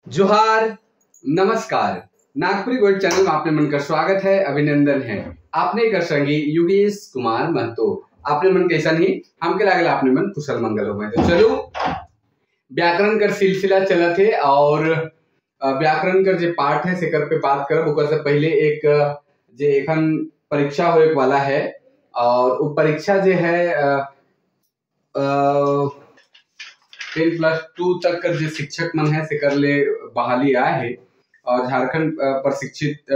जोहार, नमस्कार। Nagpuri gold channel में आपने मन का स्वागत है, अभिनंदन है। आपने कर संगी योगेश कुमार महतो। आपने मन कैसा नहीं हमके लागल आपने मन कुशल मंगल हो गए। तो चलो व्याकरण कर सिलसिला चलत है और व्याकरण कर जो पाठ है सेकर पे बात करब। ओकर से पहले एक जे एखन परीक्षा होए वाला है और वो परीक्षा जो है 10+2 तक कर जो शिक्षक मन है से कर ले बहाली आए है और झारखंड प्रशिक्षित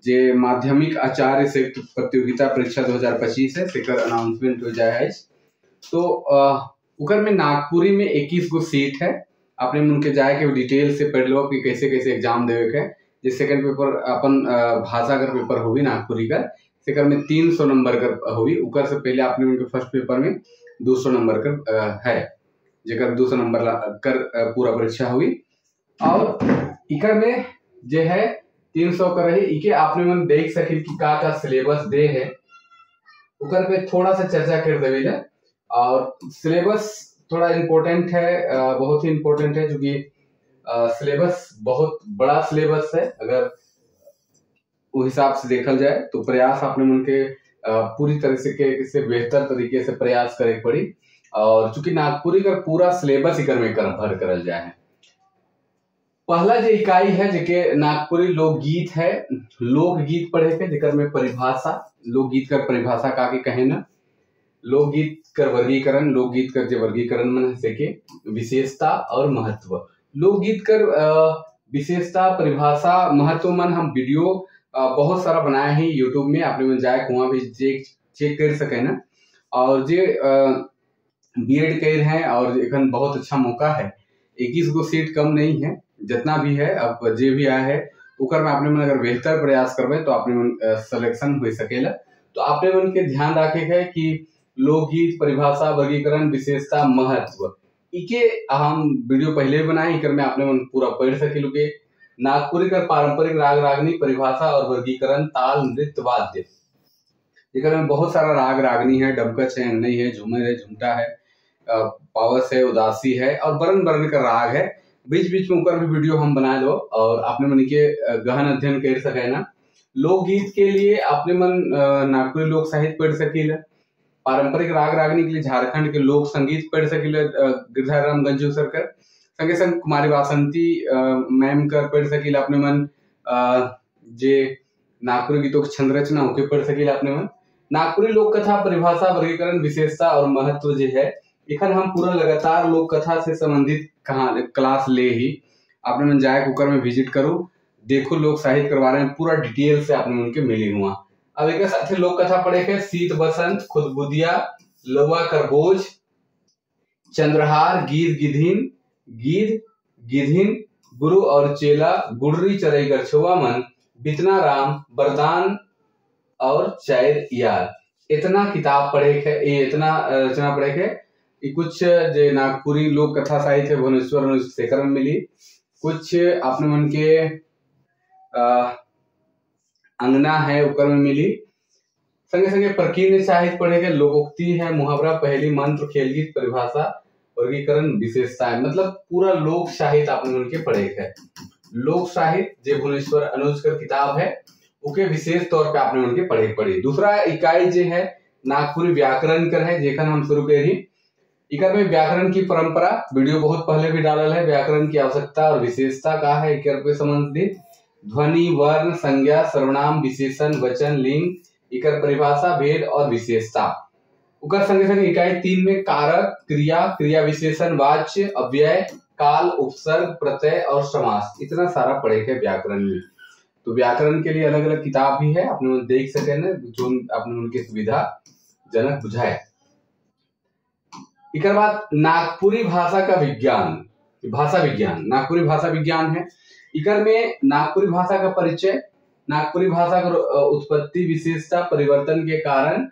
जे माध्यमिक आचार्य से प्रतियोगिता परीक्षा 2025 है सेकर अनाउंसमेंट हो जाए है। तो उकर में नागपुरी में 21 गो सीट है। आपने उनके जाए के डिटेल से पढ़ लो कि कैसे कैसे एग्जाम देवे के। जे सेकंड पेपर अपन भाषा कर पेपर होगी नागपुरी का सेकर में 300 नंबर कर होगी। उकर से पहले आपने उनके फर्स्ट पेपर में 200 नंबर कर है जेकर 200 नंबर कर पूरा परीक्षा हुई और इकर में जो है 300 कर रही। इके आपने मन देख सके कि का का सिलेबस दे है उकर पे थोड़ा सा चर्चा कर देवे। और सिलेबस थोड़ा इम्पोर्टेंट है, बहुत ही इम्पोर्टेंट है क्योंकि सिलेबस बहुत बड़ा सिलेबस है। अगर उस हिसाब से देखल जाए तो प्रयास आपने मन के पूरी तरह से के से बेहतर तरीके से प्रयास करे पड़ी। और चूंकि नागपुरी का पूरा सिलेबस इकर में भर करल जाए है। पहला जो इकाई है जेके नागपुरी लोकगीत है, लोकगीत पढ़े के जेकर में परिभाषा, लोकगीत कर परिभाषा का के कहे ना, लोकगीत कर वर्गीकरण, लोकगीत कर जो वर्गीकरण मन से के विशेषता और महत्व, लोकगीत कर विशेषता परिभाषा महत्व मन हम वीडियो बहुत सारा बनाए हैं यूट्यूब में, आपने मन जाए वहाँ भी चेक कर सके ना। और जे बीएड कर हैं और एखन बहुत अच्छा मौका है, 21 गो सीट कम नहीं है जितना भी है। अब जे भी आया है उकर में आपने मन अगर बेहतर प्रयास करवे तो आपने मन सिलेक्शन हो सकेला। तो आपने मन के ध्यान रखे है कि लोकगीत परिभाषा वर्गीकरण विशेषता महत्व इके हम वीडियो पहले भी बनाए, इकर में आपने मन पूरा पढ़ सके। के नागपुरी कर पारंपरिक राग रागनी परिभाषा और वर्गीकरण ताल नृत्य वाद्य, इकर में बहुत सारा राग रागनी है, डमकच है, अंगनई है, झूमर है, झुमटा है, पावस है, उदासी है और बरन बरन का राग है। बीच बीच में ऊपर भी वीडियो हम बना दो और आपने मन के गहन अध्ययन कर सके ना। लोकगीत के लिए आपने मन नागपुरी लोक साहित्य पढ़ सकील, पारंपरिक राग रागनी के लिए झारखंड के लोक संगीत पढ़ सकील गिरधारी राम गंजू सर कर, संगे संग कुमारी वासंती मैम कर पढ़ सकील आपने मन जे नागपुरी गीतों की छंद रचना होके पढ़ सकील आपने मन। नागपुरी लोक कथा परिभाषा वर्गीकरण विशेषता और महत्व जो है एखन हम पूरा लगातार लोक कथा से संबंधित कहा क्लास ले ही आपने मन जाए कुकर में विजिट करो, देखो लोक साहित्य के बारे में पूरा डिटेल से आपने उनके मिली हुआ। अब एक साथ लोक कथा पढ़े के शीत बसंत, खुदबुदिया, लौआ करबोज, चंद्रहार, गीत गिधिन, गीत गिधिन, गुरु और चेला, गुड़री चरई कर छुआ मन, बितना राम, वरदान और चैर यार। इतना किताब पढ़े के, ये इतना रचना पढ़े के कुछ जे नागपुरी लोक कथा साहित्य भुवनेश्वर शेखर में मिली, कुछ आपने मन के अंगना है उकर में मिली। संगे संगे प्रकीर्ण साहित्य पढ़े के लोकोक्ति है, मुहावरा, पहेली, मंत्र, खेलगीत, परिभाषा, वर्गीकरण, विशेषताएं, मतलब पूरा लोक साहित्य आपने मन के पढ़े है। लोक साहित्य जे भुवनेश्वर अनुज कर किताब है उके विशेष तौर पे आपने उनके पढ़े पढ़ी। दूसरा इकाई जो है नागपुरी व्याकरण कर है जेखन हम शुरू करी। इकर में व्याकरण की परंपरा वीडियो बहुत पहले भी डालल है, व्याकरण की आवश्यकता और विशेषता का है इकर पे संबंधित, ध्वनि, वर्ण, संज्ञा, सर्वनाम, विशेषण, वचन, लिंग, इकर परिभाषा, भेद और विशेषता। उकर संगे संगे इकाई 3 में कारक, क्रिया, क्रिया विशेषण, वाच्य, अव्यय, काल, उपसर्ग, प्रत्यय और समास, इतना सारा पढ़े के व्याकरण में। तो व्याकरण के लिए अलग अलग किताब भी है, आपने देख सके ना जो आपने उनकी सुविधा जनक बुझाए। इकर बाद नागपुरी भाषा का विज्ञान, भाषा विज्ञान, नागपुरी भाषा विज्ञान है। इकर में नागपुरी भाषा का परिचय, नागपुरी भाषा का उत्पत्ति, विशेषता, परिवर्तन के कारण,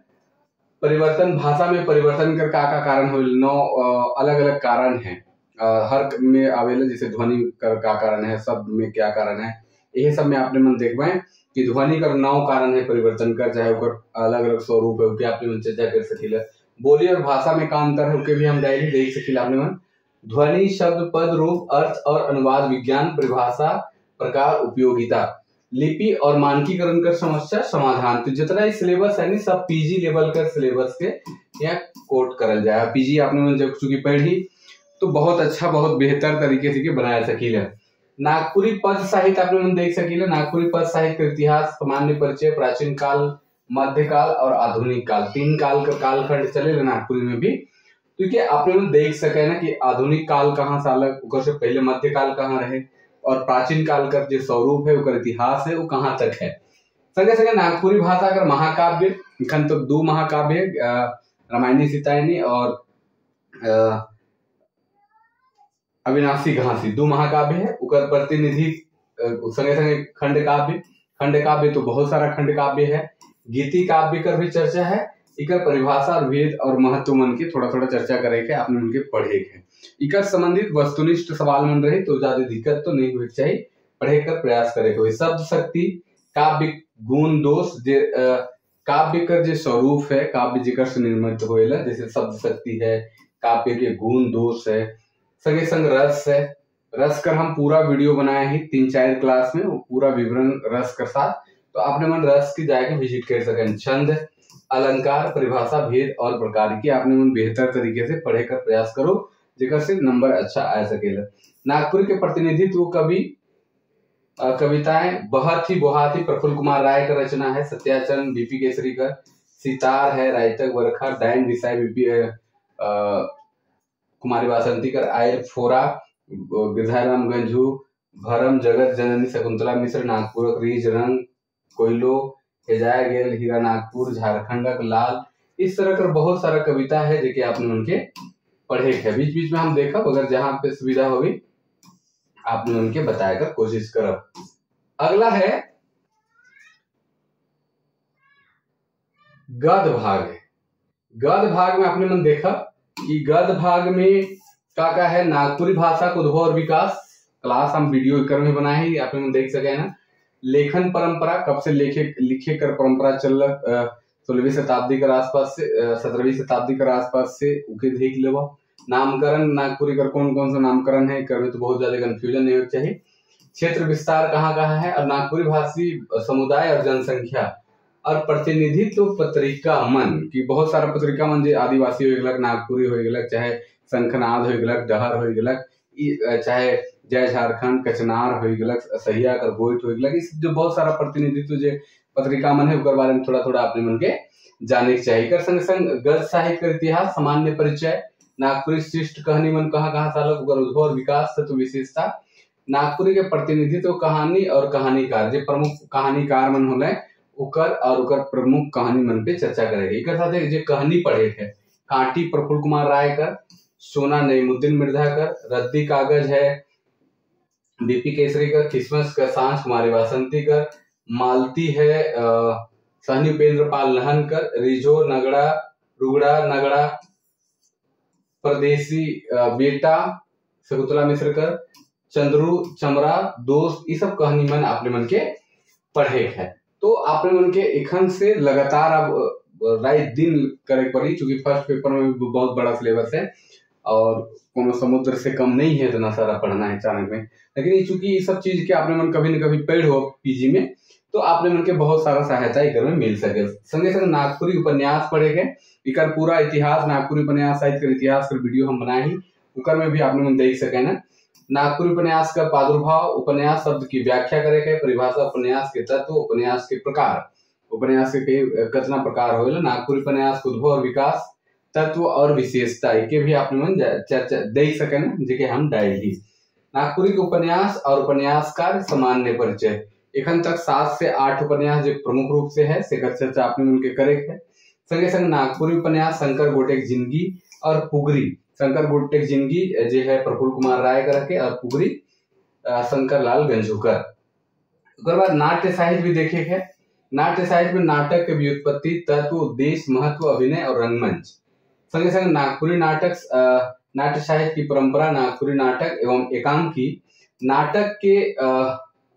परिवर्तन भाषा में परिवर्तन कर का कारण हो, 9 अलग अलग कारण है हर में आवेला, जैसे ध्वनि कर का कारण है, शब्द में क्या कारण है, यही सब में आपने मन देख पाए कि ध्वनि कर 9 कारण है परिवर्तन कर, चाहे अलग अलग स्वरूप है आपने मन चर्चा कर सकीला। बोली और भाषा में का अंतर है उके भी हम डायरी देख सकीला आपने मन। ध्वनि, शब्द, पद, रूप, अर्थ और अनुवाद विज्ञान, परिभाषा, प्रकार, उपयोगिता, लिपि और मानकीकरण का समस्या समाधान। तो जितना ही सिलेबस है नी सब पीजी लेवल का सिलेबस के यहाँ कोट करल जाए। पीजी आपने जब चूंकि पढ़ी तो बहुत अच्छा बहुत बेहतर तरीके से के बनाया सकील। नागपुरी पद साहित्य आपने मन देख सकील। नागपुरी पद साहित्य का इतिहास, सामान्य परिचय, प्राचीन काल, मध्यकाल और आधुनिक काल, 3 काल का कालखंड चले नागपुरी में भी। क्योंकि आपने मन देख सके ना कि आधुनिक काल कहाँ से अलग, उकर से पहले मध्यकाल कहाँ रहे और प्राचीन काल का जो स्वरूप है उकर इतिहास है वो कहाँ तक है। संगे संगे नागपुरी भाषा का महाकाव्य, एखन तो 2 महाकाव्य रामायणी सीतायनी और अविनाशी घासी, 2 महाकाव्य है उकर प्रतिनिधि। संगे संगे खंड काव्य, खंड काव्य तो बहुत सारा खंड काव्य है। गीति काव्य कर भी चर्चा है। इकर परिभाषा और भेद और महत्व मन के थोड़ा थोड़ा चर्चा करे के आपने उनके पढ़े के। इकर संबंधित वस्तुनिष्ठ सवाल मन रहे तो ज्यादा दिक्कत तो नहीं होनी चाहिए, पढ़े कर प्रयास करे के। शब्द शक्ति, काव्य गुण दोष, काव्य कर जो स्वरूप है, काव्य जिकर से निर्मित होएला, जैसे शब्द शक्ति है, काव्य के गुण दोष है, संगे संग रस है। रस कर हम पूरा वीडियो बनाए हैं 3-4 क्लास में, वो पूरा विवरण रस कर साथ, तो आपने मन रस की जाके विजिट कर सकें। छंद, अलंकार, परिभाषा, भेद और प्रकार की आपने मन बेहतर तरीके से पढ़े कर प्रयास करो जेकर से नंबर अच्छा आ सकेला। नागपुर के प्रतिनिधित्व कवि कविताएं बहुत ही बोहाती प्रफुल्ल कुमार राय का रचना है, सत्याचरण बीपी केसरी का, सितार है, रायतक बरखा, डायन विसाई बीपी कुमारी वासंती कर, आयल फोरा गिरधाराम गंजू, भरम जगत जननी शकुंतला मिश्र, नागपुरक रीज रंग, कोयलो हेजाया गेल, हीरा नागपुर, झारखंडक लाल, इस तरह कर बहुत सारा कविता है जो कि आपने उनके पढ़े है। बीच बीच में हम देखा अगर जहाँ पे सुविधा होगी आपने उनके बताया कर कोशिश करब। अगला है गद्य भाग है। गद्य भाग में आपने मन देखा कि गद्य भाग में का क्या है, नागपुरी भाषा का उद्भव और विकास, क्लास हम वीडियो कर में बनाए हैं, आपने मन देख सके ना। लेखन परंपरा, कब से लिखे कर परंपरा चल 16वीं शताब्दी के आसपास से 17वीं शताब्दी के आसपास से उके देख लेवा। नामकरण, नागपुरी कर कौन कौन सा नामकरण है, कर में तो बहुत ज्यादा कंफ्यूजन नहीं होना चाहिए। क्षेत्र विस्तार कहाँ कहाँ है और नागपुरी भाषी समुदाय और जनसंख्या और प्रतिनिधित्व पत्रिका मन की बहुत सारा पत्रिका मन जे आदिवासी हो गलक, नागपुरी हो गलक, चाहे शंखनाद हो गलक, डहर हो गलक, चाहे जय झारखंड, कचनार हो गलक, सहिया कर गोइठ हो गलक, इस जो बहुत सारा प्रतिनिधित्व जो पत्रिका मन है उकर बारे में थोड़ा थोड़ा अपने मन के जाने के चाहिए। कर संग संग गद्य साहित्य का इतिहास, सामान्य परिचय, नागपुरी शिष्ट कहानी मन कहाँ कहाँ सालक उकर उद्भव और विकास तत्व विशेषता, नागपुरी के प्रतिनिधित्व कहानी और कहानीकार जो प्रमुख कहानीकार मन होले उकर और उकर प्रमुख कहानी मन पे चर्चा करेगी। इकर साथ जो कहानी पढ़े है, कांटी प्रफुल्ल कुमार राय कर, सोना नईमुद्दीन मिर्जा कर, रद्दी कागज है बीपी केसरी कर, किस्मस कर सांझ कुमारी वासंती कर, मालती है सहनी उपेंद्र पाल लहन कर, रिजो नगड़ा रुगड़ा नगड़ा, परदेसी बेटा शकुंतला मिश्र कर, चंद्रू चमरा दोस्त, ये सब कहानी मन अपने मन के पढ़े है। तो आपने मन के एखन से लगातार अब रात दिन करे पड़ी, चूंकि फर्स्ट पेपर में भी बहुत बड़ा सिलेबस है और कोनो समुद्र से कम नहीं है इतना सारा पढ़ना है अचानक में। लेकिन ये चूंकि ये सब चीज के आपने मन कभी न कभी पढ़ हो पीजी में, तो आपने मन के बहुत सारा सहायता इकर में मिल सके। संगे संग नागपुरी उपन्यास पढ़े गए, इकर पूरा इतिहास नागपुरी उपन्यास साहित्य का इतिहास पर वीडियो हम बनाए ही, उकर में भी आपने मन देख सके ना। नागपुरी उपन्यास का प्रादुर्भाव, उपन्यास शब्द की व्याख्या करे के, परिभाषा, उपन्यास के तत्व, उपन्यास के प्रकार, उपन्यास के कितना प्रकार होगा, नागपुरी उपन्यास के उद्भव और विकास, तत्व और विशेषता, के भी आपने मन चर्चा देख सके ना, जेके हम डाल दी। नागपुरी के उपन्यास और उपन्यासकार सामान्य परिचय, एखन तक 7 से 8 उपन्यास जो प्रमुख रूप से है सेकर चर्चा आपने उनके करे है। संगे संग नागपुरी उपन्यास शंकर गोटेक जिंदगी और पुगरी, शंकर गोटेक जिंदगी जो है प्रफुल्ल कुमार राय कर के और पुगरी शंकर लाल गंजूकर। बाद नाट्य साहित्य भी देखे है। नाट्य साहित्य में नाटक के व्युत्पत्ति, तत्व, उद्देश्य, महत्व, अभिनय और रंगमंच। संगे संग नागपुरी नाटक, नाट्य साहित्य की परंपरा, नागपुरी नाटक एवं एकांकी नाटक के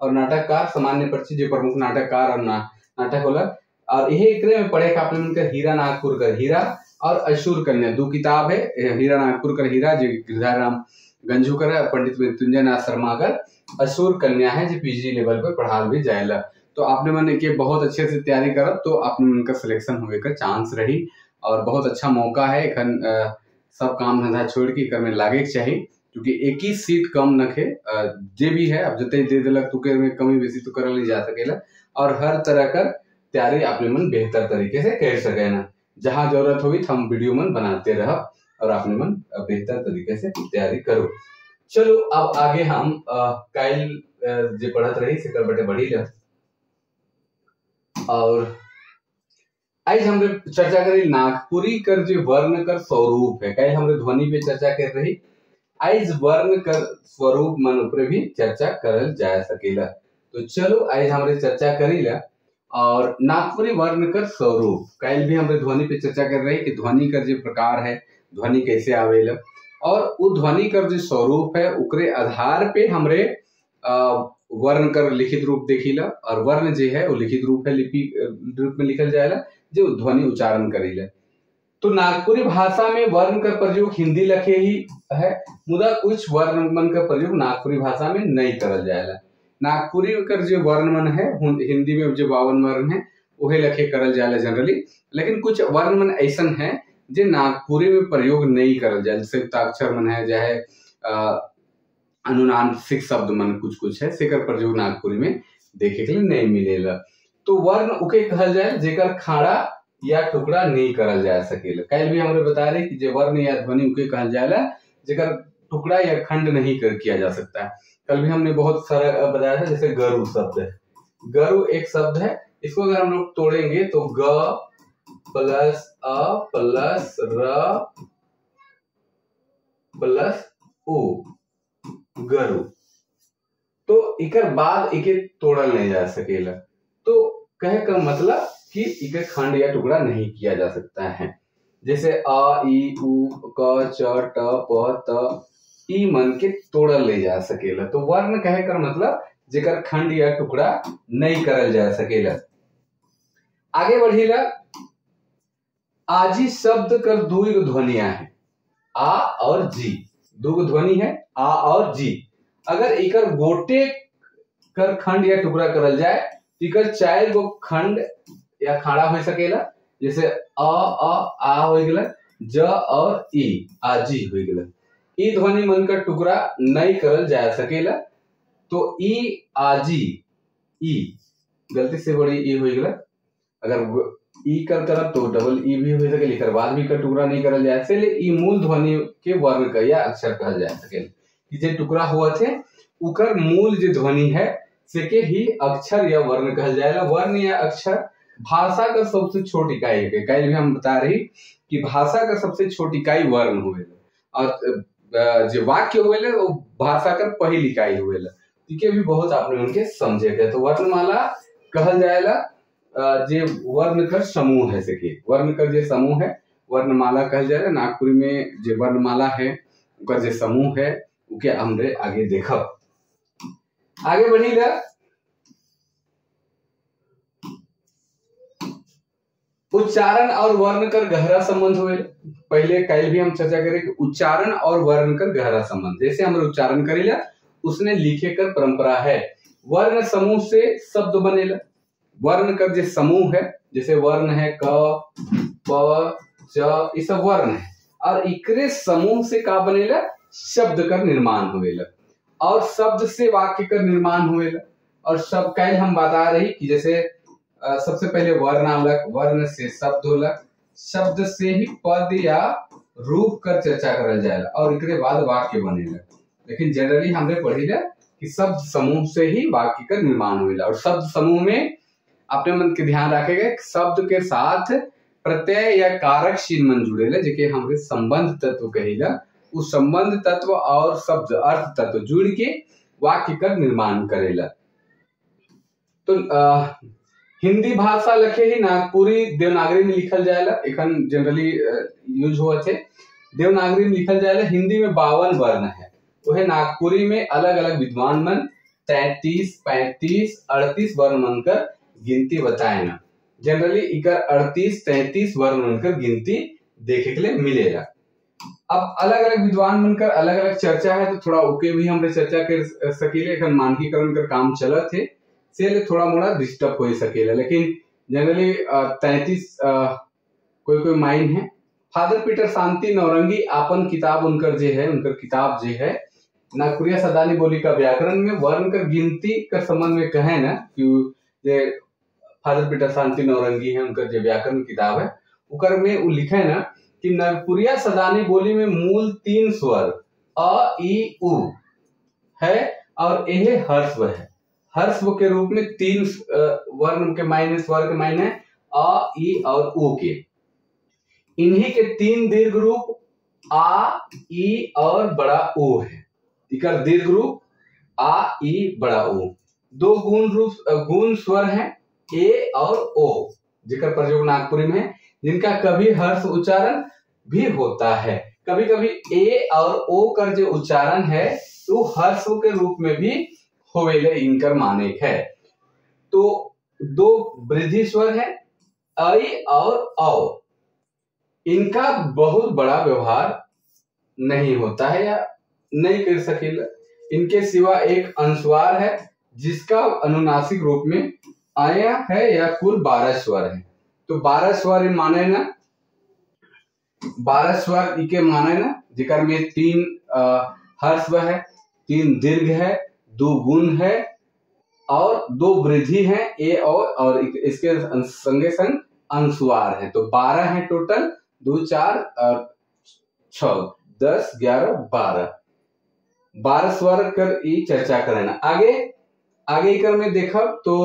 और नाटककार सामान्य परिचय, जो प्रमुख नाटककार और नाटक होला, और यही एकरे में पढ़े का आपने उनका हीरा नागपुर कर हीरा और अशुर कन्या दो किताब है। हीरा नागपुर कर हीरा जो गिरधारी राम गंजू कर है, पंडित मृत्युंजय नाथ शर्मा कर अशुर कन्या है जो पीजी लेवल पर पढ़ाल भी जाएला। तो आपने मन के बहुत अच्छे से तैयारी करब तो आपने मन का सिलेक्शन होने का चांस रही और बहुत अच्छा मौका है। एखन सब काम धंधा छोड़ के एकर में लागे के चाही, क्योंकि एक ही सीट कम नखे जे भी है अब जते दे दिलक तो में कमी बेसी तो करल नहीं जा सकेला और हर तरह कर तैयारी आपने मन बेहतर तरीके से कर सके ना। जहाँ जरूरत होगी हम वीडियो मन बनाते रह और आपने मन बेहतर तरीके से तैयारी करो। चलो अब आगे हम काइल जे पढ़त रही से बटे बढ़ी ले और आज हमरे चर्चा करी नागपुरी कर जो वर्ण कर स्वरूप है। कल हमरे ध्वनि पे चर्चा कर रही, आज वर्ण कर स्वरूप मन ऊपर भी चर्चा करल जा सकेला। तो चलो आज हमरे चर्चा करीला और नागपुरी वर्ण कर स्वरूप। कल भी हमरे ध्वनि पे चर्चा कर रही कि ध्वनि कर जो प्रकार है, ध्वनि कैसे आवेला और वो ध्वनि कर जो स्वरूप है उकरे आधार पे हमरे वर्ण कर लिखित रूप देखिला और वर्ण जो है वो लिखित रूप है, लिपि रूप में लिखल जाएला जो ध्वनि उच्चारण करीला। तो नागपुरी भाषा में वर्ण का प्रयोग हिंदी लखे ही है, मुदा कुछ वर्ण मन का प्रयोग नागपुरी भाषा में नहीं करल जाएला। नागपुरी कर जो वर्ण मन है हिंदी में जो 52 वर्ण है वही लखे करल जाएला जनरली, लेकिन कुछ वर्ण मन ऐसा है जो नागपुरी में प्रयोग नहीं करल जाए। संयुक्ताक्षर मन है, चाहे अनुनासिक शब्द मन कुछ कुछ है सेकर प्रयोग नागपुरी में देखे के लिए नहीं मिलेला। तो वर्ण उके कहल जाए जेकर खाड़ा या टुकड़ा नहीं करल जा सकेला। कल भी हमरे बता रहे कि जे वर्ण या ध्वनि उके कहल जाएला जेकर टुकड़ा या खंड नहीं कर किया जा सकता है। कल भी हमने बहुत सारा बताया था, जैसे गरु शब्द है, गरु एक शब्द है, इसको अगर हम लोग तोड़ेंगे तो ग प्लस अ प्लस र प्लस उ, गरु। तो इकर बाद इके तोड़ल नहीं जा सकेला। तो कहे का मतलब कि इके खंड या टुकड़ा नहीं किया जा सकता है। जैसे अ इ उ क च ट प त ई मन के तोड़ल ले जा सकेला। तो वर्ण कहे कर मतलब जेकर खंड या टुकड़ा नहीं करल जा सकेला। आगे बढ़ीला, आजी शब्द कर दो ध्वनिया है, आ और जी, दो ध्वनि है आ और जी। अगर एकर गोटे कर खंड या टुकड़ा करल जाए तो एकर चार गो खंड या खाड़ा हो सकेला। जैसे अ आ हो गया, ज और ई आजी हो गया। ई ध्वनि मन का टुकड़ा नहीं करल जा सकेला। तो ई आजी, ई गलती से बड़ी ई हो गया, अगर ई कर करब तो डबल ई भी हो सकेला, एकर बाद भी कर टुकड़ा नहीं करल जाए सकेला। ई मूल ध्वनि के वर्ण का या अक्षर कहल जा सकेला कि जे टुकड़ा हुआ थे उकर मूल जो ध्वनि है से के ही अक्षर या वर्ण कहल जाएला। वर्ण या अक्षर भाषा का सबसे छोटी इकाई है। कल भी हम बता रही कि भाषा का सबसे छोटी इकाई वर्ण होवेला और जो वाक्य होवेला वो भाषा का पहली इकाई होवेला। ठीक है, भी बहुत आपने उनके समझे गए। तो वर्णमाला कहल जाएला जे वर्ण कर समूह है, सके वर्ण कर जो समूह है वर्णमाला कहल जाएला। नागपुरी में जो वर्णमाला है उनका जो समूह है उके हमरे आगे देखब। आगे बढ़ीला, उच्चारण और वर्ण कर गहरा संबंध हुए। पहले कल भी हम चर्चा करें कि उच्चारण और वर्ण कर गहरा संबंध, जैसे हम उच्चारण करेला उसने लिखे कर परंपरा है। वर्ण समूह से शब्द बनेला। वर्ण कर जो समूह है, जैसे वर्ण है क प च, ये सब वर्ण है और इकरे समूह से का बनेला शब्द कर निर्माण होवेला और शब्द से वाक्य कर निर्माण होवेला। और शब्द कल हम बता रही कि जैसे सबसे पहले वर्ण आवलक, वर्ण से शब्द होलक, शब्द से ही पद या रूप कर चर्चा करल जाएला और एकरे बाद वाक्य बनेला। लेकिन जनरली हमने पढ़ीला कि शब्द समूह से ही वाक्य का निर्माण होवेला। और शब्द समूह में अपने मन के ध्यान रखेगा शब्द के साथ प्रत्यय या कारक चिन्ह मन जुड़ेला, जेके हमरे संबंध तत्व कहिला। उस संबंध तत्व और शब्द अर्थ तत्व जुड़ के वाक्य का निर्माण करेला। तो हिंदी भाषा लखे ही नागपुरी देवनागरी में लिखल जाएला, एखन जनरली यूज हुआ थे देवनागरी में लिखल जाएला। हिंदी में 52 वर्ण है, वह नागपुरी में अलग अलग विद्वान मन 33, 35, 38 वर्ण मन कर गिनती बताए ना। जनरली इकर 38 33 वर्ण उनकर गिनती देखे के लिए मिलेला। अब अलग अलग विद्वान मनकर अलग अलग चर्चा है, तो थोड़ा ओके भी हमरे चर्चा कर सकीले। एखन मानकीकरण कर काम चलत है, से थोड़ा मोड़ा डिस्टर्ब हो सकेला, लेकिन जनरली 33 कोई कोई माइन है। फादर पीटर शांति नौरंगी आपन किताब उनकर जे है, उनकर किताब जे है नागपुरिया सदानी बोली का व्याकरण में वर्ण कर गिनती कर संबंध में कहे ना कि जे फादर पीटर शांति नौरंगी है, उनकर जो व्याकरण किताब है उकर में वो लिखे ना कि नागपुरिया सदानी बोली में मूल 3 स्वर अ ई उ है और यह हर्स्व है। हर्स्व के रूप में 3 वर्ण के मायने, स्वर के मायने अ ई और उ के। इन्हीं के 3 दीर्घ रूप आ ई और बड़ा ओ है। इकर दीर्घ रूप आ ई बड़ा ओ। 2 गुण रूप गुण स्वर हैं ए और ओ, जिनका प्रयोग नागपुरी में है, जिनका कभी हर्ष उच्चारण भी होता है। कभी कभी ए और ओ कर जो उच्चारण है तो हर्ष के रूप में भी होवेले इनकर माने है। तो 2 वृद्धि स्वर है ऐ और औ, इनका बहुत बड़ा व्यवहार नहीं होता है या नहीं कर सकेला। इनके सिवा एक अनुस्वार है जिसका अनुनासिक रूप में आया है, या कुल 12 स्वर है। तो 12 स्वर माने ना, 12 स्वर इके माने ना, जिकर में 3 हर्स्व है, 3 दीर्घ है, 2 गुण है और 2 वृद्धि है ए और इसके संगे संग अनुस्वार है। तो 12 है टोटल, 2 4 और 6 10 11 12, 12 स्वर कर ई चर्चा करना। आगे आगे कर में देखब तो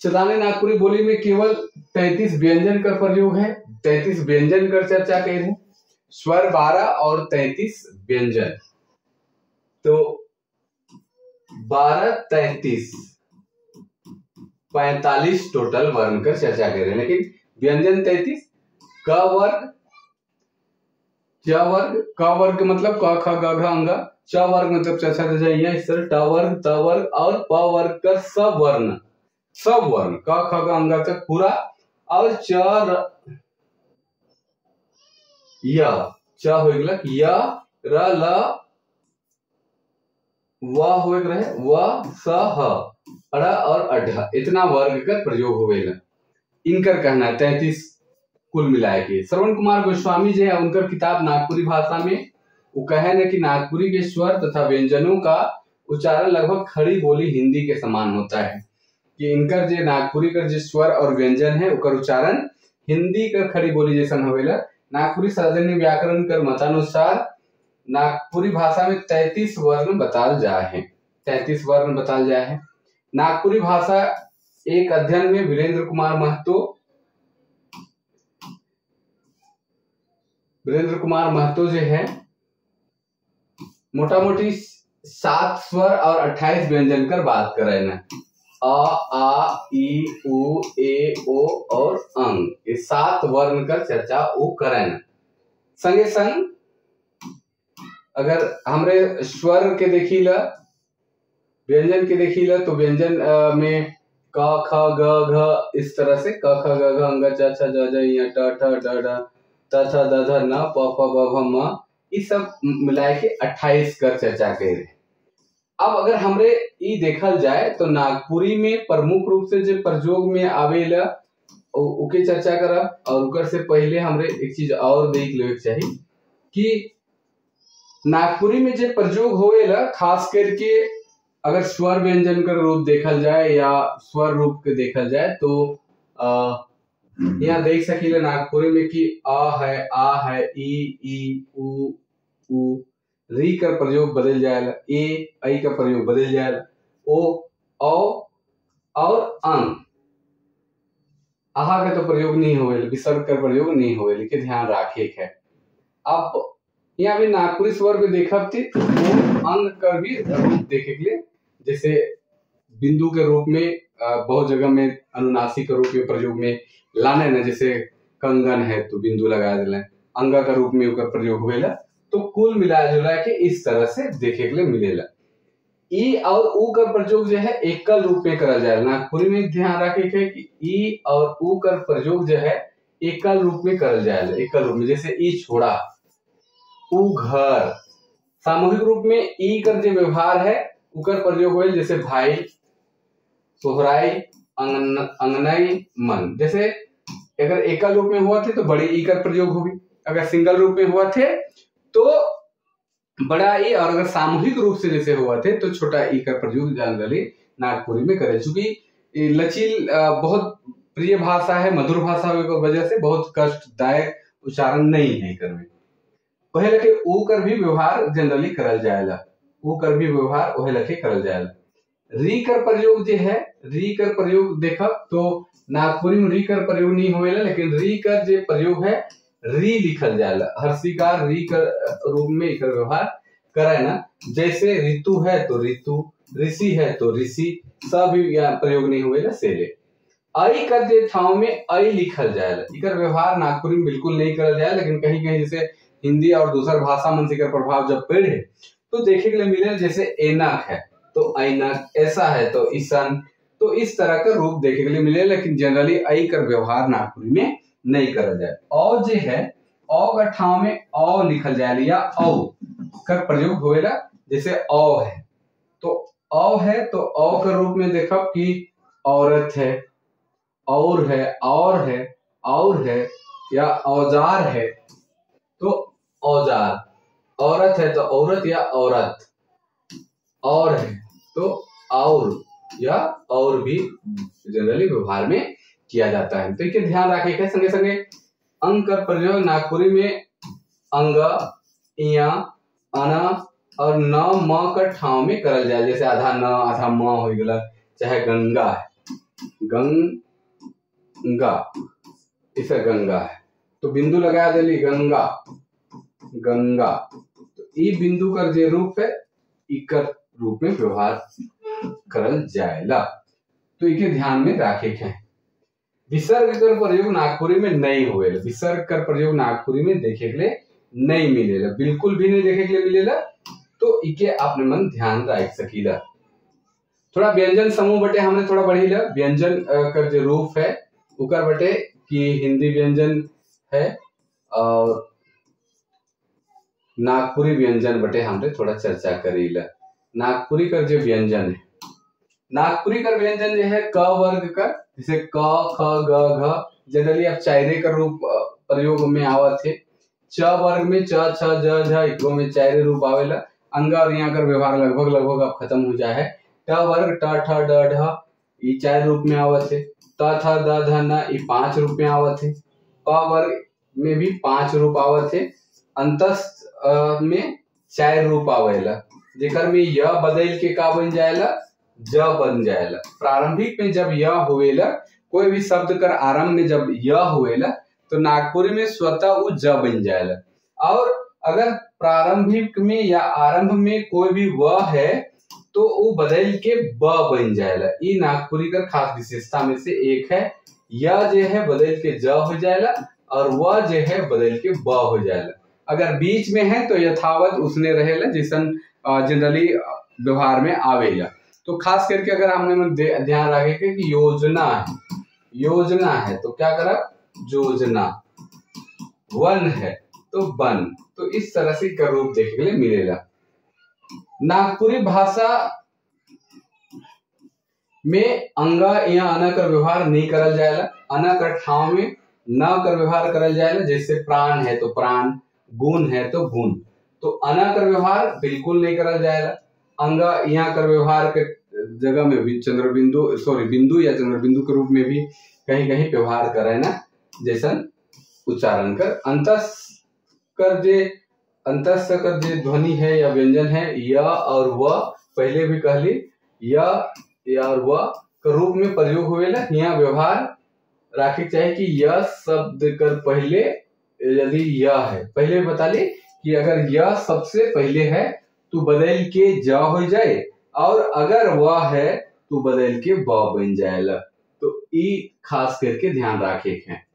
सदानी नागपुरी बोली में केवल 33 व्यंजन का प्रयोग है। 33 व्यंजन कर चर्चा कर, स्वर 12 और 33 व्यंजन, तो 12 33 45 टोटल वर्ण कर चर्चा करें। लेकिन व्यंजन 33, क वर्ग, च वर्ग, क वर्ग मतलब क ख ग घ अंग, च वर्ग मतलब च छ ज य, इस तरह ट वर्ग, त वर्ग और प वर्ग कर सब वर्ण, सब वर्ण क ख ग अंग तक पूरा, और च य, च हो गया य र ल व हो रहे व स ह अड़ और अढ़, इतना वर्ग का प्रयोग होवेला। इनकर कहना है 33 कुल मिलाए के। श्रवण कुमार गोस्वामी जो है उनकर किताब नागपुरी भाषा में वो कहे न कि नागपुरी के स्वर तथा व्यंजनों का उच्चारण लगभग खड़ी बोली हिंदी के समान होता है। कि इनकर जो नागपुरी कर जो स्वर और व्यंजन है उकर उच्चारण हिंदी कर खड़ी बोली जैसन होवेला। नागपुरी सार्वजनिक व्याकरण कर मतानुसार नागपुरी भाषा में 33 वर्ण बताल जाए है, 33 वर्ण बताल जाए है। नागपुरी भाषा एक अध्ययन में वीरेंद्र कुमार महतो जो है मोटा मोटी 7 स्वर और 28 व्यंजन कर बात कर रहे हैं। अ आ ई उ ए ओ और अंग, ये 7 वर्ण कर चर्चा वो करें। संगे संग अगर हमरे स्वर के देखी ला, व्यंजन के देखी ला, तो व्यंजन में क ख ग घ इस तरह से क ख ग घ अंग च छ ज ज य ट ठ ड ढ त थ the ध न प फ ब भ म, ये सब मिलाए के 28 कर चर्चा करे। अब अगर हमरे ई देखल जाए तो नागपुरी में प्रमुख रूप से जो प्रयोग में आवेला ओके चर्चा करब, और उकर से पहले हमरे एक चीज और देख लेवे चाहिए कि नागपुरी में जो प्रयोग होवेला खास करके अगर स्वर व्यंजन का रूप देखल जाए या स्वर रूप के देखल जाए तो यहाँ देख सकीले नागपुरी में कि अ है, आ है, ई ई उ उ, री का प्रयोग बदल जाएगा, ए ऐ का प्रयोग बदल जाएगा, ओ औ और अंग, आहा का तो प्रयोग नहीं होवे, विसर्ग का प्रयोग नहीं होवे, लेकिन ध्यान रखे है। अब यहाँ भी नागपुरी स्वर में देखब थी तो अंग का भी रूप देखे के लिए, जैसे बिंदु के रूप में बहुत जगह में अनुनासिक के रूप में प्रयोग में लाने न, जैसे कंगन है तो बिंदु लगा दिले, अंगा का रूप में उनका प्रयोग होवेला। तो कुल मिला जुला के इस तरह से देखे के लिए मिलेला। ई और ऊ कर प्रयोग जो है एकल रूप में करल जाए। नागपुरी में ध्यान रखे के कि ई और ऊ कर प्रयोग जो है एकल रूप में करल जाए, एकल रूप में। जैसे ई छोड़ा, ऊ घर। सामूहिक रूप में ई कर जो व्यवहार है उकर प्रयोग होल, जैसे भाई, सोहराई, अंगनई, मन। जैसे अगर एकल रूप में हुआ थे तो बड़ी ई कर प्रयोग होगी, अगर सिंगल रूप में हुआ थे तो बड़ा ई, और अगर सामूहिक रूप से जैसे हुआ थे तो छोटा ई का प्रयोग जनरली नागपुरी में करे। चूंकि लचील बहुत प्रिय भाषा है, मधुर भाषा होने की वजह से बहुत कष्टदायक उच्चारण नहीं है कर में। वह लखे ऊ कर भी व्यवहार जनरली करल जाएला, ऊ कर भी व्यवहार वह लखे करल जाएला। री कर प्रयोग जो है, री कर प्रयोग देखब तो नागपुरी में री कर प्रयोग नहीं होएला, लेकिन री कर जो प्रयोग है री लिखल जाएला, हर्षिकार री कर रूप में एकर व्यवहार करे ना। जैसे ऋतु है तो ऋतु, ऋषि है तो ऋषि, सब प्रयोग नहीं होएला सेले। ऐ कर जे ठाव में ऐ लिखल जाएला, एकर व्यवहार नागपुरी में बिल्कुल नहीं करल जाए, लेकिन कहीं कहीं जैसे हिंदी और दूसर भाषा मन से एकर प्रभाव जब पड़े तो देखे के लिए मिले। जैसे एनक है तो ऐनक, ऐसा है तो ईसन, तो इस तरह का रूप देखे के लिए मिले, लेकिन जनरली ऐ कर व्यवहार नागपुरी में नहीं करल जाए। औ जे है, औ का ठाव में औ लिखल जाए या औ कर प्रयोग होएला। जैसे औ है तो औ है तो औ के रूप में देखब कि औरत है, और है, और है, और है, या औजार है तो औजार, औरत है तो औरत या औरत, और है तो और या और भी जनरली व्यवहार में किया जाता है। तो ये ध्यान रखे के संगे संगे अंग का प्रयोग नागपुरी में अंग, इया, अना और न म का ठाव में करल जाए। जैसे आधा न आधा म हो गया, चाहे गंगा है, गंगा, इसे गंगा है तो बिंदु लगा दिली गंगा, गंगा, तो ई बिंदु का जो रूप है इकर रूप में व्यवहार करल जाएला। तो इके ध्यान में रखे के विसर्ग कर प्रयोग नागपुरी में नहीं होएला, विसर्ग कर प्रयोग नागपुरी में देखे के लिए नहीं मिलेला, बिल्कुल भी नहीं देखे के लिए मिलेला, तो इके अपने मन ध्यान रख सकीला। थोड़ा व्यंजन समूह बटे हमने थोड़ा बढ़ीला, व्यंजन कर जो रूप है उकर बटे कि हिंदी व्यंजन है और नागपुरी व्यंजन बटे हमने थोड़ा चर्चा करीला। नागपुरी कर जो व्यंजन है, नागपुरी कर व्यंजन जो है क वर्ग का, जैसे क ख ग घ जनरली अब चायरे का रूप प्रयोग में आवत है। च वर्ग में च छ ज झ इकरो में चायरे रूप आवेला। अंग और यहाँ कर व्यवहार लगभग लगभग अब खत्म हो जाए है। ट वर्ग ट ठ ड ढ ये चार रूप में आवत है। त थ the ध न ये पांच रूप में आवत है। प वर्ग में भी पांच रूप आवत है। अंतस्थ में चार रूप आवेला, जेकर में य बदल के का बन जाएला, ज बन जाएला। प्रारंभिक में जब य होवेला, कोई भी शब्द कर आरंभ में जब य होवेला तो नागपुरी में स्वतः वो ज बन जाएला। और अगर प्रारंभिक में या आरंभ में कोई भी व है तो वो बदल के ब बन जाएला। ये नागपुरी का खास विशेषता में से एक है। य जो है बदल के ज हो जाएला और व जो है बदल के ब हो जाएला। अगर बीच में है तो यथावत उसने रहेला जैसन जनरली व्यवहार में आवेला। तो खास करके अगर हमने ध्यान रखे कि योजना है, योजना है तो क्या करा, योजना, वन है तो वन, तो इस तरह से का रूप देखने के लिए मिलेगा। नागपुरी भाषा में अंगा या अना कर व्यवहार नहीं करल जाएला। अना कर ठाव में न कर व्यवहार करल जाएला। जैसे प्राण है तो प्राण, गुण है तो गुण, तो अना कर व्यवहार बिल्कुल नहीं करल जाएला। अंगा या कर व्यवहार के जगह में भी चंद्रबिंदु, सॉरी बिंदु या चंद्रबिंदु के रूप में भी कहीं कहीं व्यवहार करे ना, जैसन उच्चारण कर। अंतस कर जे, अंतस कर जे ध्वनि है या व्यंजन है य और व, पहले भी कहली य और व के रूप में प्रयोग होवेला। यहाँ व्यवहार रखे चाहिए कि य शब्द कर पहले यदि य है, पहले बता ली कि अगर य सबसे पहले है तो बदल के ज हो जाए और अगर व है तो बदल के ब बन जाएला। तो ई खास करके ध्यान रखे हैं।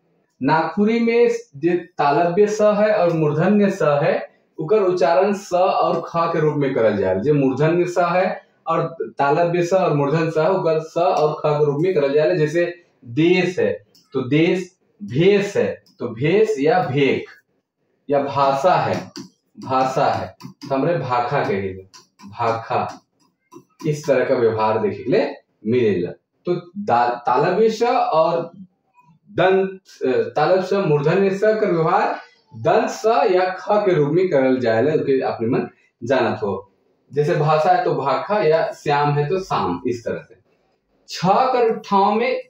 नागपुरी में जो तालव्य स है और मूर्धन्य स है उकर उच्चारण स और ख के रूप में करल जाए। जो मूर्धन्य स है और तालव्य स और मूर्धन स ओकर स और ख के रूप में करल जाएला। जैसे देश है तो देश, भेष है तो भेष या भेख, या भाषा है, भाषा है तो हमरे भाखा कहेंगे, भाखा। इस तरह का व्यवहार देखे के लिए मिलेला। तो तालव्य स और दंत, तालव्य स मूर्धन्य स का व्यवहार दंत स या ख के रूप में करल जाएला, ओके अपने मन जानत हो। जैसे भाषा है तो भाखा या श्याम है तो शाम, इस तरह से। छ कर ठाव में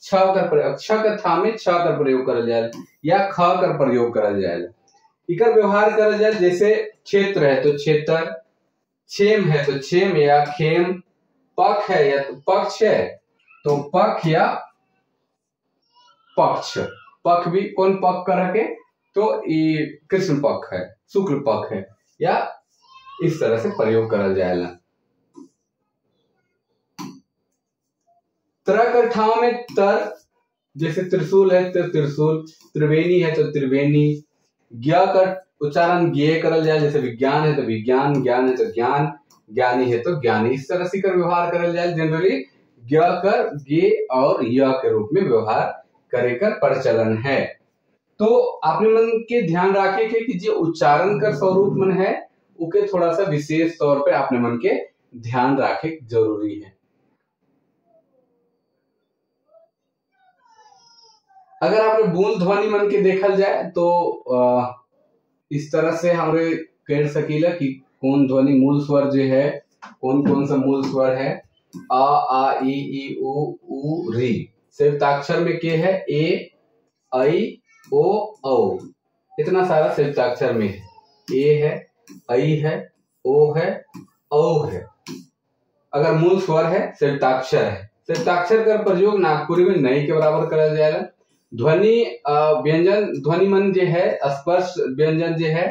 छ कर प्रयोग, छ कर था में छ कर प्रयोग करल जाएला या ख कर प्रयोग करल जाएला। इकर व्यवहार करल जाए जैसे क्षेत्र है तो क्षेत्र, क्षेम है तो क्षेम या खेम, पक्ष है या तो पक्ष है तो पक्ष या पक्ष। पक्ष भी कौन पक्ष कर के तो ये कृष्ण पक्ष है, शुक्ल पक्ष है, या इस तरह से प्रयोग करल जाएला। तर कर ठाव में तर, जैसे त्रिशूल है तो त्रिशूल, त्रिवेणी है तो त्रिवेणी। ज्ञ कर उच्चारण ज्ञ करल जाए, जैसे विज्ञान है तो विज्ञान, ज्ञान है तो ज्ञान, ज्ञानी है तो ज्ञानी। इस तरह से कर व्यवहार करल जाए। जनरली ज्ञ कर ज्ञ और य के रूप में व्यवहार करे कर प्रचलन है। तो आपने मन के ध्यान रखे के कि जो उच्चारण कर स्वरूप मन है उके थोड़ा सा विशेष तौर पे आपने मन के ध्यान रखे जरूरी है। अगर आपने बूंद ध्वनि मन के देखल जाए तो इस तरह से हमरे कह सकीला कि कौन ध्वनि मूल स्वर जो है, कौन कौन सा मूल स्वर है। अ, आ, इ, ई, उ, ऊ, री। संयुक्ताक्षर में के है ए, ऐ, ओ, औ, इतना सारा संयुक्ताक्षर में है। ए है, ऐ है, ओ है, औ है। अगर मूल स्वर है संयुक्ताक्षर है। संयुक्ताक्षर का प्रयोग नागपुरी में नहीं के बराबर करल जाएगा। ध्वनि व्यंजन ध्वनि मन जो है स्पर्श व्यंजन जो है,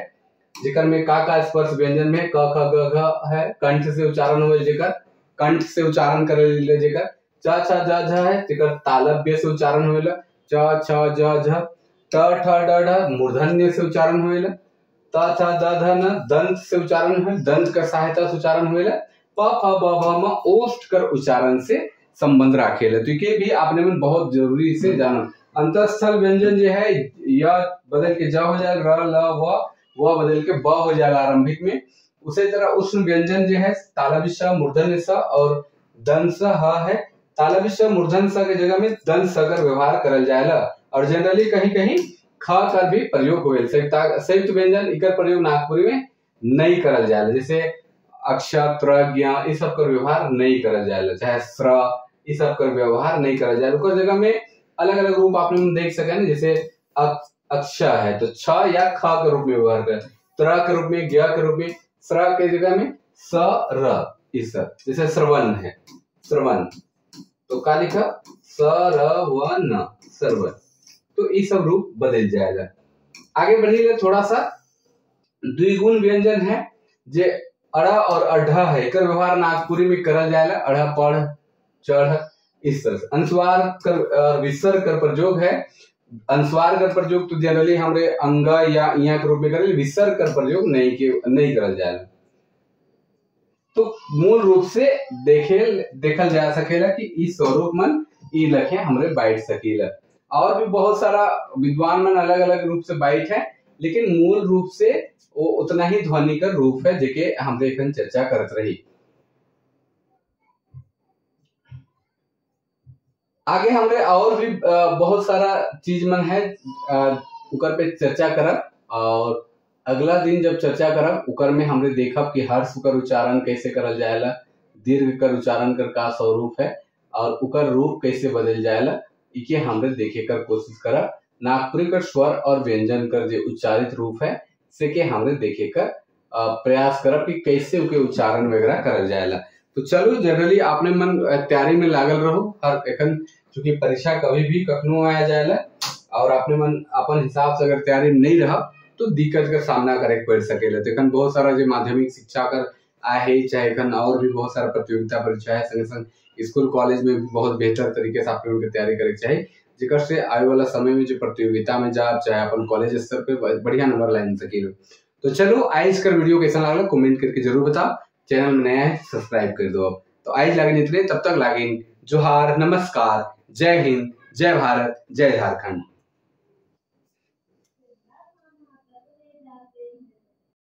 जेकर में का का स्पर्श व्यंजन में क ख ग घ है, कंठ से उच्चारण हुए जेकर कंठ से उच्चारण करे जेकर च छ ज झ है जेकर तालव्य से उच्चारण होवेला च छ ज झ, ट ठ ड ढ मूर्धन्य से उच्चारण होवेला, त थ the ध न दंत से उच्चारण होवेला, दंत का सहायता से उच्चारण होवेला, प फ ब भ म ओष्ठ कर उच्चारण से संबंध राखेला। तो ये भी आपने मन बहुत जरूरी से जाना। अंतस्थल व्यंजन जो है य बदल के ज हो जाए, र ल व बदल के ब हो जाएगा आरंभिक में। उसी तरह उष्ण व्यंजन जो है तालव्य स मूर्धन्य स और दंत स ह है। तालव्य स मूर्धन्य स के जगह में दंत स कर व्यवहार करल जाएला और जनरली कहीं कहीं ख कर भी प्रयोग होल। संयुक्त व्यंजन इकर प्रयोग नागपुरी में नहीं करल जाएला, जैसे अक्षर प्रज्ञा इस सब कर व्यवहार नहीं करल जाएला, चाहे स्र इस सब कर व्यवहार नहीं करल जाएला। उकर जगह में अलग अलग रूप आप लोग देख सके ना, जैसे अक्ष है तो छ या ख के रूप में व्यवहार कर, त्र के रूप में, ज्ञ के रूप में, स्र के जगह में स र इस, जैसे श्रवण है, श्रवण तो का लिखा स र व न श्रवण, तो ये सब रूप बदल जाएगा। आगे बढ़िए थोड़ा सा, द्विगुण व्यंजन है जे अड़ा और अढ़ है, एकर व्यवहार नागपुरी में करल जाएला, अढ़ पढ़ चढ़ इस तरह से। अनुस्वार कर और विसर्ग कर प्रयोग है। अनुस्वार कर प्रयोग तो जनरली हमरे अंग या इया के रूप में करेल, विसर्ग कर प्रयोग नहीं करल जाएला। तो मूल रूप से देखल जा सकेला कि इस स्वरूप मन ई लखे हमरे बैठ सकेला। और भी बहुत सारा विद्वान मन अलग अलग रूप से बैठ है, लेकिन मूल रूप से वो उतना ही ध्वनि का रूप है जेके हमरे एखन चर्चा करत रही। आगे हमरे और भी बहुत सारा चीज मन है उकर पे चर्चा करब, और अगला दिन जब चर्चा करब उकर में हमरे देखब कि हर्ष कर उच्चारण कैसे करल जाएला, दीर्घ कर उच्चारण कर का स्वरूप है और उकर रूप कैसे बदल जाएला, इके हमरे देखे कर कोशिश करब। नागपुरी कर स्वर और व्यंजन कर जो उच्चारित रूप है से के हमरे देखे कर प्रयास करब कि कैसे उके उच्चारण वगैरह करल जाएला। तो चलो जनरली आपने मन तैयारी में लागल रहो, हर एखन चूंकि परीक्षा कभी भी कखनो आया जाएला और आपने मन अपन हिसाब से अगर तैयारी नहीं रहा तो दिक्कत का सामना करे पड़ सकेला। तो एखन बहुत सारा जो माध्यमिक शिक्षा कर आए है, चाहे एखन और भी बहुत सारा प्रतियोगिता परीक्षा है, संगे संग स्कूल कॉलेज में भी बहुत बेहतर तरीके से आपने उनकी तैयारी करे चाहिए, जेकर से आने वाला समय में जो प्रतियोगिता में जा चाहे अपन कॉलेज स्तर पे बढ़िया नंबर ला सकीलो। तो चलो आज कर वीडियो कैसा लागल कमेंट करके जरूर बताओ। चैनल में नया है सब्सक्राइब कर दो। तो आज लागिन इतने, तब तक लागिन जोहार, नमस्कार, जय हिंद, जय भारत, जय झारखंड।